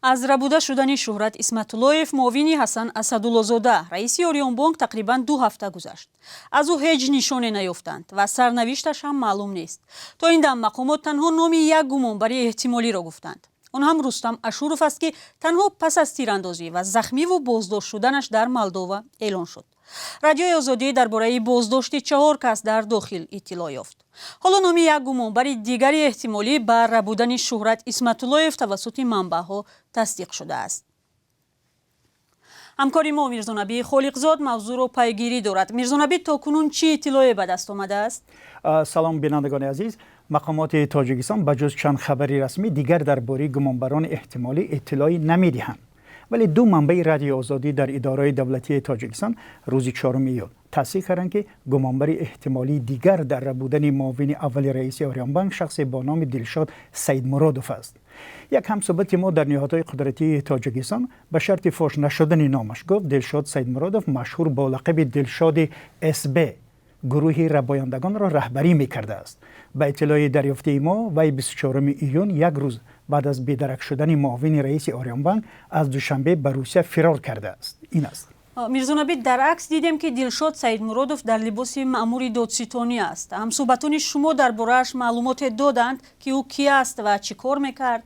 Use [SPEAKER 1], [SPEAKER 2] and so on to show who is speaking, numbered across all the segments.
[SPEAKER 1] Аз рабуда шудани Шӯҳрат Исматуллоев, муовини Ҳасан Асадуллозода, раиси Ориёнбонк, тақрибан 2 ҳафта гузашт. Аз ӯ ҳеҷ нишоне наёфтанд ва сарнавишташ ҳам маълум нест. То ин дам мақомот танҳо номи як гумонбари эҳтимолиро гуфтанд. Он ҳам Рустам Ашуров аст, ки танҳо пас аз тирандозӣ ва захмиву боздошт шуданаш дар Молдова эълон шуд. Радиои Озодӣ дар бораи боздошти чаҳор кас дар дохил иттилоъ ёфт. Ҳоло номи як гумонбари дигари эҳтимолӣ ба рабудани Шӯҳрат Исматуллоев тавассути манбаъҳо тасдиқ шудааст. Ҳамкори мо Мирзонабӣ Холиқзод мавзӯъро пайгирӣ дорад. Мирзонабӣ, то кунун чӣ иттилоъе ба даст омадааст?
[SPEAKER 2] Салом, бинандагони азиз. Мақомоти Тоҷикистон ба ҷуз чанд хабари расмӣ дигар дар бораи гумонбарони эҳтимолӣ иттилоъе намедиҳанд. Вале ду манбаи Радиои Озодӣ дар идораҳои давлатии Тоҷикистон рӯзи 4 июл тасдиқ карданд, ки гумонбари эҳтимолии дигар дар рабудани муовини аввали раиси Ориёнбанк шахсе бо номи Дилшод Саидмуродов аст. Як ҳамсӯҳбати мо дар ниҳодҳои қудратии Тоҷикистон ба шарти фош нашудани номаш гуфт, Дилшод Саидмуродов, машҳур бо лақаби Дилшоди СБ, гурӯҳи рабояндагонро раҳбарӣ мекардааст. Ба иттилои дарёфтии мо, вай 24 июн, як рӯз баъд аз бедарак шудани муовини раиси Ориёнбанк, аз Душанбе ба Русия фирор кардааст. Ин аст.
[SPEAKER 1] Мирзонабӣ, дар акс дидем, ки Дилшод Саидмуродов дар либоси маъмури додситонӣ аст. Ҳамсӯҳбатони шумо дар борааш маълумоте доданд, ки ӯ кӣ аст ва чӣ кор мекард?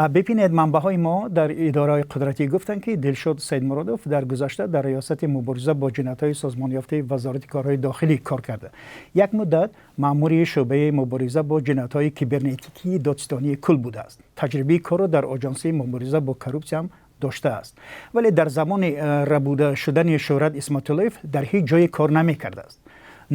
[SPEAKER 2] Бибинед, манбаъҳои мо дар идораҳои қудратӣ гуфтанд, ки Дилшод Саидмуродов дар гузашта дар риёсати мубориза бо ҷиноятҳои созмонёфтаи Вазорати корҳои дохилӣ кор карда, як муддат маъмури шӯъбаи мубориза бо ҷиноятҳои кибернетикии додситонии кул будааст. Таҷрибаи корро дар Оҷонсии мубориза бо коррупсия ҳам доштааст, вале дар замони рабуда шудани Шӯҳрат Исматуллоев дар ҳеҷ ҷое кор намекардааст.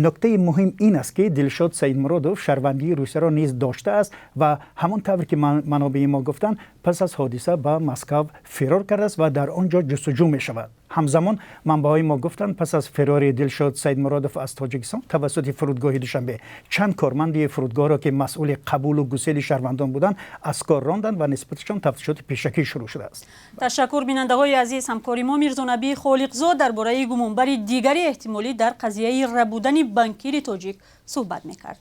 [SPEAKER 2] Нуктаи муҳим ин аст, ки Дилшод Саидмуродов шаҳрвандии Русияро низ доштааст ва ҳамон тавр ки манобеи мо гуфтанд, пас аз ҳодиса ба Москав фирор кардааст ва дар он ҷо ҷустуҷӯ мешавад. Ҳамзамон манбаъҳои мо гуфтанд, пас аз фирори Дилшод Саидмуродов аз Тоҷикистон тавассути фурудгоҳи Душанбе, чанд корманди фурудгоҳро, ки масъули қабулу гусели шаҳрвандон буданд, аз кор ронданд ва нисбаташон тафтишоти пешакӣ шурӯъ шудааст.
[SPEAKER 1] Ташаккур, бинандаҳои азиз. Ҳамкори мо Мирзонабӣ Холиқзод дар бораи гумонбари дигари эҳтимолӣ дар қазияи рабудани банкири тоҷик суҳбат мекард.